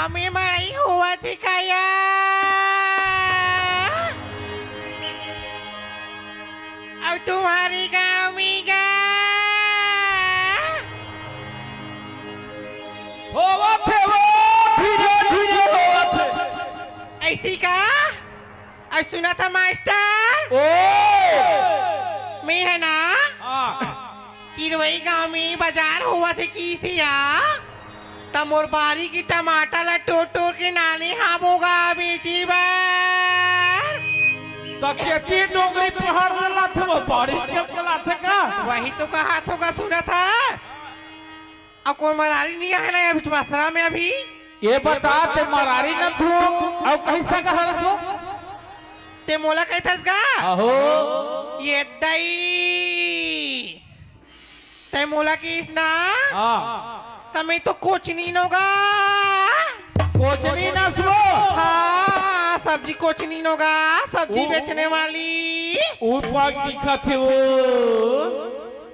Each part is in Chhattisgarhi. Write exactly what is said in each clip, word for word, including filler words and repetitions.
में मड़ई होवत हे का या? अउ तुम्हारी गांव में गा होवत हे वो, धीरे धीरे होवत हे। ऐसी का? अउ सुनत हा मास्टर, ओ! मैं हे ना, हाँ। किरवई गांव में बाजार होवत हे किसिया, त मोर बारी के टमाटर ला टोर टोर के लाने हावों गा बेचे बर। त खेती डोंगरी पहाड़ ले लाथे, वो बारी के लाथे का? वही तो कहत हों गा, सुनत हा। अउ कोई मरारी नइ आहे ना अभी तुमन आसरा में अभी? ये बता, ते मरारी न धुओ, अउ कइसा कहा रखो? ते मोला कहिथस गा? अहो। ये दई। ते मोला किस ना? हाँ। त मैं तो कोचनी नो गा। कोचनी ना सुनो। हाँ, सब्जी कोचनी नो गा, सब्जी उ-, बेचने वाली। ऊपर दिखत हे वो।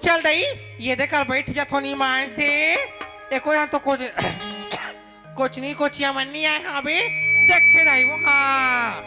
चल दई, ये दे कर बैठ जा थोनी मान से। एको यहाँ तो कोच-, कोचनी कोचिया मन नइ आए हावे, देखे जाही वो, हाँ।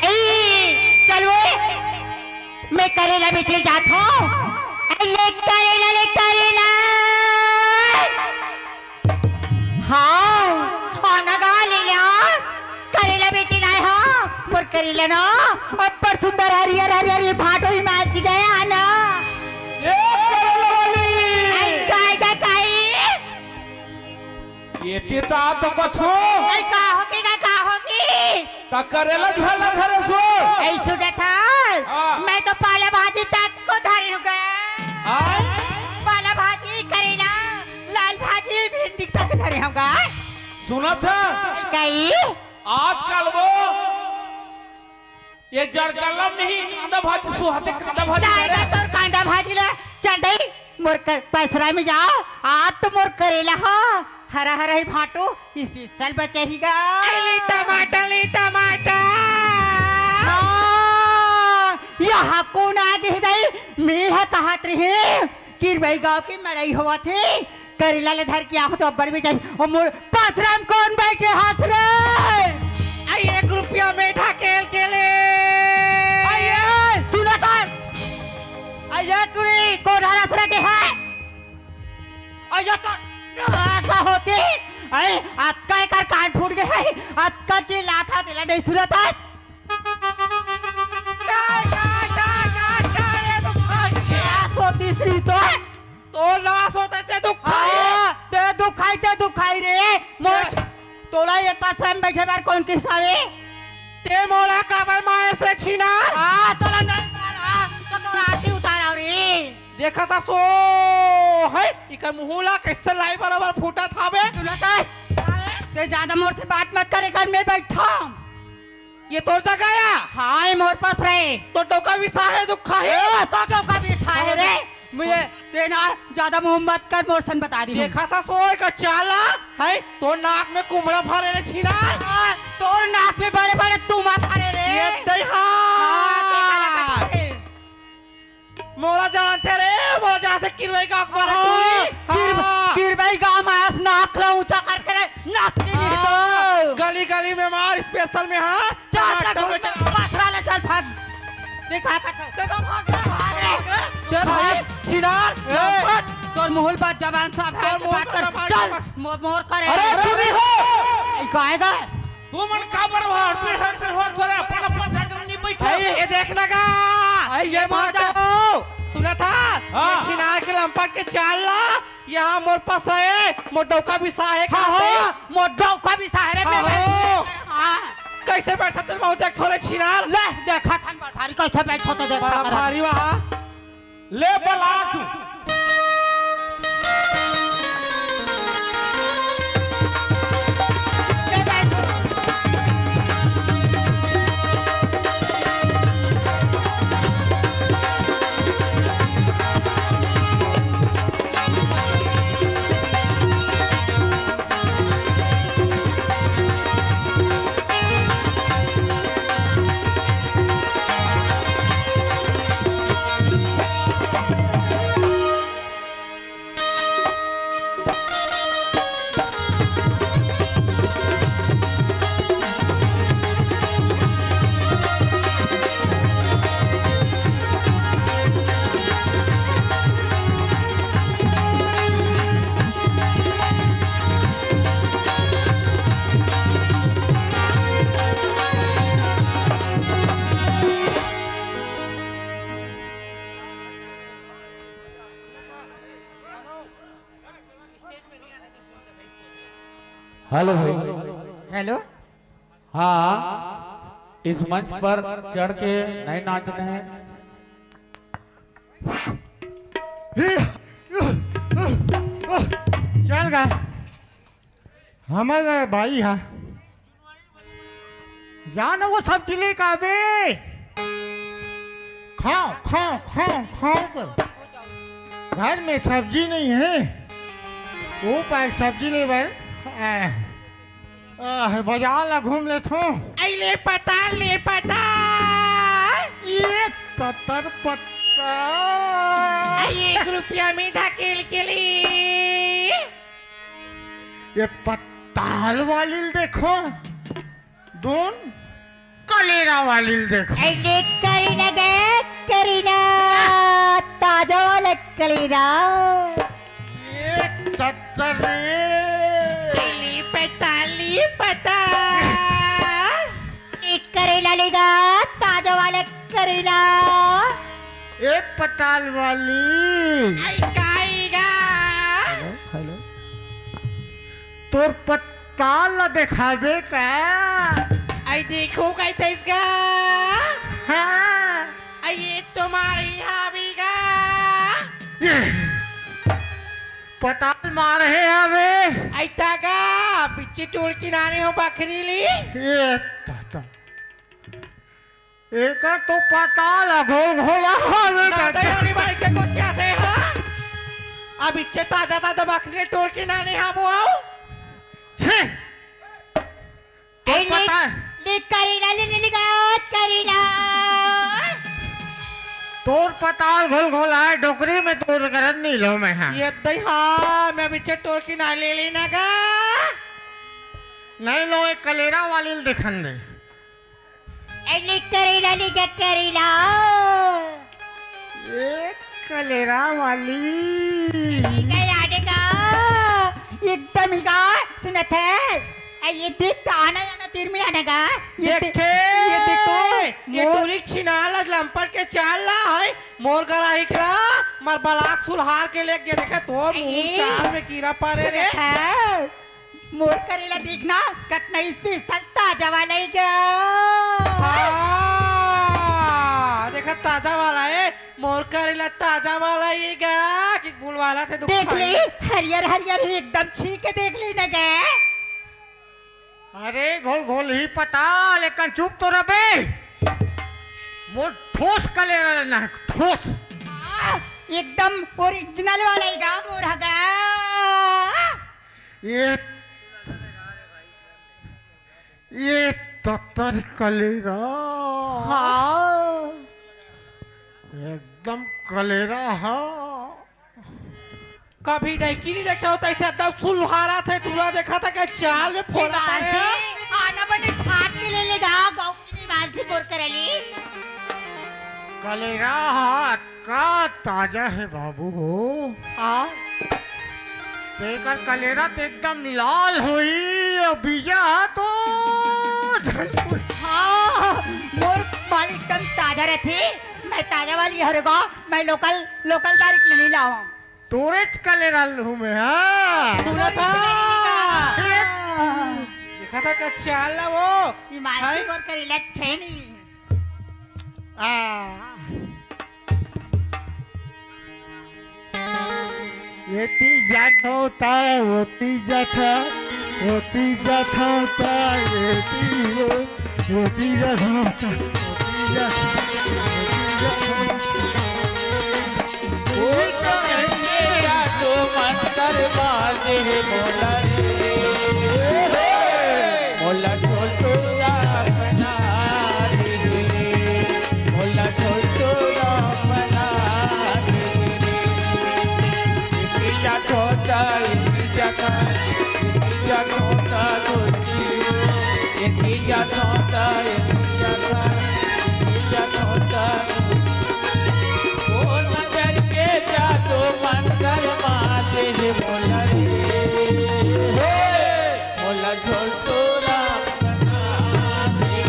ए, चल वो, मैं करेला बेचे जात हों। ए, ले करेला, ले करेला। हाँ, आना गा ले ला। करेला बेचे लाए हा। मोर करेला ना, अब्बड़ सुंदर हरियर हरियर, ये भांटो ही मासी गया ना। ए करेला वाली। आई, काय, काय, काय? ये ते तो आ तो कथो। आई, का होगे गा, का होगे? त करेला झोला धरे सो। ऐ सुनत हस? हाँ। मैं तो पाला भाजी तक को धरे हूँ गा। हाँ? पाला भाजी, करेला, लाल भाजी, भिंडी तक धरे हूँ गा। सुनत हस? कई? आजकल वो ये जड़कल्ला में ही कांदा भाजी सुहाते, कांदा भाजी जाएगा करे। तोर कांदा भाजी ले, चल दई। मोर कर-, पसरा में जाओ, आज तो मोर करेला हा, हरा हरा ही भांटो, special बचाही गा। अरे टमाटर, ले टमाटर। हाँ, यहाँ कोन आ गे दई? मैं हा कहत रहे, किरवई गांव के मड़ई होवत हे, करेला ले धर के आहो तो अब्बड़ में जाही। अउ मोर पसरा में कोन बैठे हस रे? आई एक रुपया में ढकेल के ले। आई ए, सुनत हस? अइया टुरी, कोन हर असरा के हे? अइया तो ऐसा होती। अरे, अतका एकर कान फूट गे हे, अतका चिल्लात हा, तेला नइ सुनत हस? काय, काय, काय, काय, काय, ये तो काय? क्या सोती श्री तो है? तो नास होते ते दुखाई। हाँ, ते दुखाई, ते दुखाई रे। मोर, ते तोला ये पसरा में बैठे बर कोन किहिस हे? ते मोला काबर मारेस रे छिनार? हाँ, तोला नहीं मारा, तो तोला आरती उतारा रे। देखत हस ओ, है, इकर मुंह ला कइसे लाई बरोबर फूटत हावे। सुनत हस? ते जादा मोर से बात मत करे कर, मैं बैठा। ये तोर जगह आय? हाँ, ये मोर पास रहे। तो डौका बिसाहे दुखाही। ए, तो डौका बिसाहे रे। मुझे तें ना जादा मुंह मत कर, मोर सन बता दी हूँ। देखत हस ओ का चाला, है, तोर नाक में कुम्हड़ा भरे रे छिनार। हाँ, तोर नाक में बड़े-बड़े तुमा भरे रे। ये दई हा। हाँ, देखा, देखा, देखा। मोला जानथे रे, मोला जानथे किरवई गांव के बारे में हाँ, सुनी। किर-, हाँ। किरवई गांव में आस नाक ला ऊंचा करके रे, नाक के नीचे हाँ, तो। गली गली में मार special में हाँ, चार टमाटर तक में चल। पथरा ले चल भाग। देखा का चल। ते तो भाग रे, भाग रे। ते भाई, भाई, छिनार, ए, लंपट। तोर मुहुल बात जबान सब है, तोर मुहुल बात कर। बात चल, बात। मो-, मोर करे। अरे, पूरी हो। ए, गाय गाय। तुमन काबर हड़बड़ हड़बड़ होत हो रे? अपन अपन जगह में नहीं बैठे। अरे, ये देख ना गा। अरे, ये ये मार मार जा। सुनत हस? हाँ। ये छिनार के लंपट के चाल ला, यहाँ मोर पास है, मोर डौका बिसाहे हाँ, खाते। हाँ, मोर डौका बिसाहे रे, हाँ, मैं हाँ। कइसे बइठत हस बहू, देखथों रे छिनार। ले, देखत हन बलभारी कइसे बइठत हे, देखत बड़ा हन। भारी वाह। ले बला तू। हेलो भाई। हेलो। हाँ, इस मंच पर चढ़ के नहीं नाचना है। चल गा, हमर भाई हा। जा ना वो सब्जी लेके आबे। खाओ, खाओ, खाओ, खाओ कर। घर में सब्जी नहीं है, वो पाए सब्जी ले बर, आ, आ, बाजार ला घूम लेथों। अई ले पताल, ले पताल। ये ततर पत्ता। अई एक रुपया में ढकेल के ले। ये पताल वाली ल देखो, दोन कलेरा वाली ल देखो। अरे करीना गे, करीना, ताजा वाला कलेरा। ये सत्तर रे। अरे पताल, पताल। एक करेला लेगा, ताजा वाला करेला। ए पताल वाली। आई काईगा। Hello, hello. तोर पताल ला देखाबे का? आई देखो कैसे इसका। हाँ। आई ये तुम्हारी हावी का। ये पताल मार हे हवे। आई तागा, बिच्ची टोल किनारे हो बखरी ली। ये ताता। एकर तो पताल ह घोल घोला हवे दादा दादा। यारी भाई के कुछ याद है, हाँ? अब इच्छे ताजा ताजा बखरी टोर के नाने हाँ वो आओ। छे। तो अरे पता ले, ले करेला, ले, ले, ले गात करेला। तोर पताल घोल घोला है, डोकरी में तोर करत नहीं लो मैं, हाँ। ये दई, हाँ, मैं अब इच्छे टोर के ना ले लेना गा। नहीं लो, एक कलेरा वाली ल देखन दे। ए, ले करेला, ले गे करेला। ए, कलेरा वाली। ले गे आने का। एकदम ही गा, सुनत है। ए, ये देख तो आना जाना तीर में आने का। ये दे-, देखे, ये देख तो, ये मोर टूरी छिनाल आज लंपट के चाल ला है। मोर गराही के ला, मर बलाक सुलहार के लेके देखे तो मुंह ए। चाल में कीड़ा पड़े रे। सुनत है। मोर करेला देखना, कतना स्पेशल ताजा वाला ही गा। हाँ, देखा ताजा वाला है, मोर करेला ताजा वाला ही गा, कि भूल वाला थे दुख देख खाई। ले, हरियर हरियर ही एकदम छीके देख ले न गे। अरे घोल घोल ही पता, लेकिन चुप तो रबे। मोर ठोस करेला लेना है, ठोस। आ, एकदम ओरिजिनल वाला ही गा, मोर हगा। ये, ये ततर कलेरा। हाँ। एकदम कलेरा हा। कभी डैकी नहीं देखे होता, ऐसे एकदम सुलहारा थे, दूरा देखा था क्या चाल में फोड़ा पड़े। आना बने छाट के ले ले गा, गाँव की निवासी बोर करेली। कलेरा हा। का ताजा है बाबू हो। हाँ। तेकर कलेरा तो एकदम लाल होई, अउ बीजा तो झलकुल। हाँ, मोर माल एकदम ताजा रथे। मैं ताजा वाली हरे गा, मैं लोकल, लोकल बारीक नहीं लावा। तोरेच कलेरा लूँ मैं, हाँ। सुनत हा। देखा था का चाल ला वो। ई मानसी हाय। बोर करी लच्छे नहीं। आ। एती जाथव ता, ओती जाथव, ओती जाथव ता, एती वो, एती जाथव ता, ओती जाथव, ओती जाथव। ओ तो अंधेरा तो मंतर बाजे मोला रे। मोला छोटू रा बना दे रे। मोला छोटू रा बना दे रे। इतनी जा छोटा, इतनी जा खा, इतनी जा छोटा कुर्सी हो। इतनी जा छोटा, इतनी जा खा, इतनी जा छोटा कुर्सी। ओ नजर के जादू मंतर मार दे मोला रे। मोला झोलटोरा बना दे।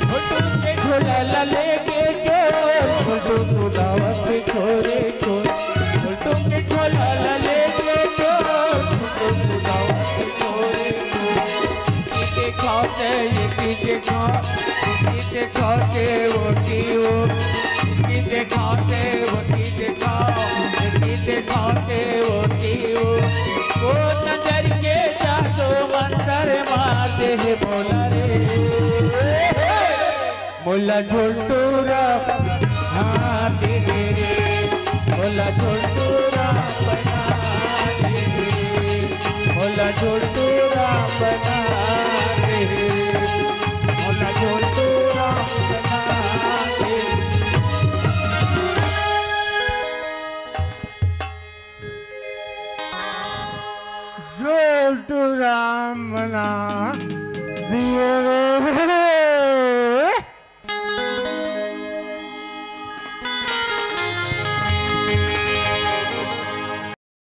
छोटू के झोला ला लेके चोर, छोटू कुदावत छोरे चोर। छोटू के झोला ला लेके चोर, छोटू कुदावत छोरे चोर। की देखा ते, ये की देखा, की देखा ते, वो की वो। की देखा ते, वो की देखा, ये की देखा ते, वो की वो। ओ नजर के जादू मंतर मार दे हे मोला रे। मोला झोलटोरा बना दे रे। मोला झोलटोरा बना दे रे। मोला झोलटोरा बना दे रे। मोला झोलटोरा बना दे रे। झोलटू राम बना दिए रे।